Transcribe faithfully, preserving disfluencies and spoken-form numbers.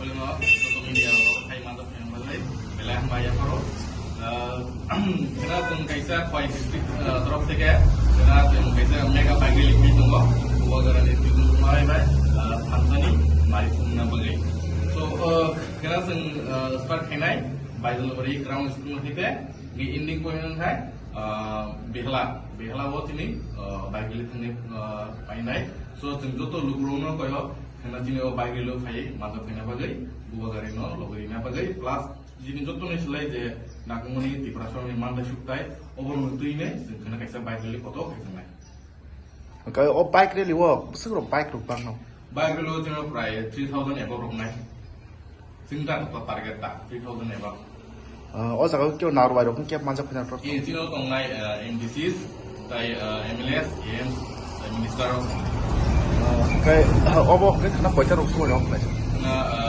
Joto media rok hai manjak phai bagwi belai hambai yapharo. Ah, kena chwng kaisa Khowai district, ah, torof theke kena chwng kaisa mega bike rally tongo. Bubagra ni twibo marai bai, ah, thansani mari phunukna bagwi. So, ah, kena chwng, ah, start khainai Baijalbari ground school theke ni ending point wngkha, ah, Behla, Behla o tini, ah, bike rally thangwi, ah, painai. So, chwng joto lukurokno koyo kena chini o bike rally phai manjak phaina bagwi, Bubagra no logwi rina bagwi, plus Jini jottoni slai je nangkukmani Tiprasarokni manthai sukthai, obo nwng twi ne chwng kheno kaisa bike rally kotor khaijak nai. Hwnkhe o bike rally o bwswk rok bike rok bangno? Bike rally o chwngno prai three thousand above rok nai. Chwng ta to target ta three thousand above. Ah, o jaga o kebo narwai rok kebo manjak phai nang rok? Eh, chini o tongnai, eh, M D Cs, tai, eh, M L As, A Ms, tai minister rok. Ah, hwnkhe, ah, obo hwnkhe khana koita rok sumai rok nai? Khana, eh,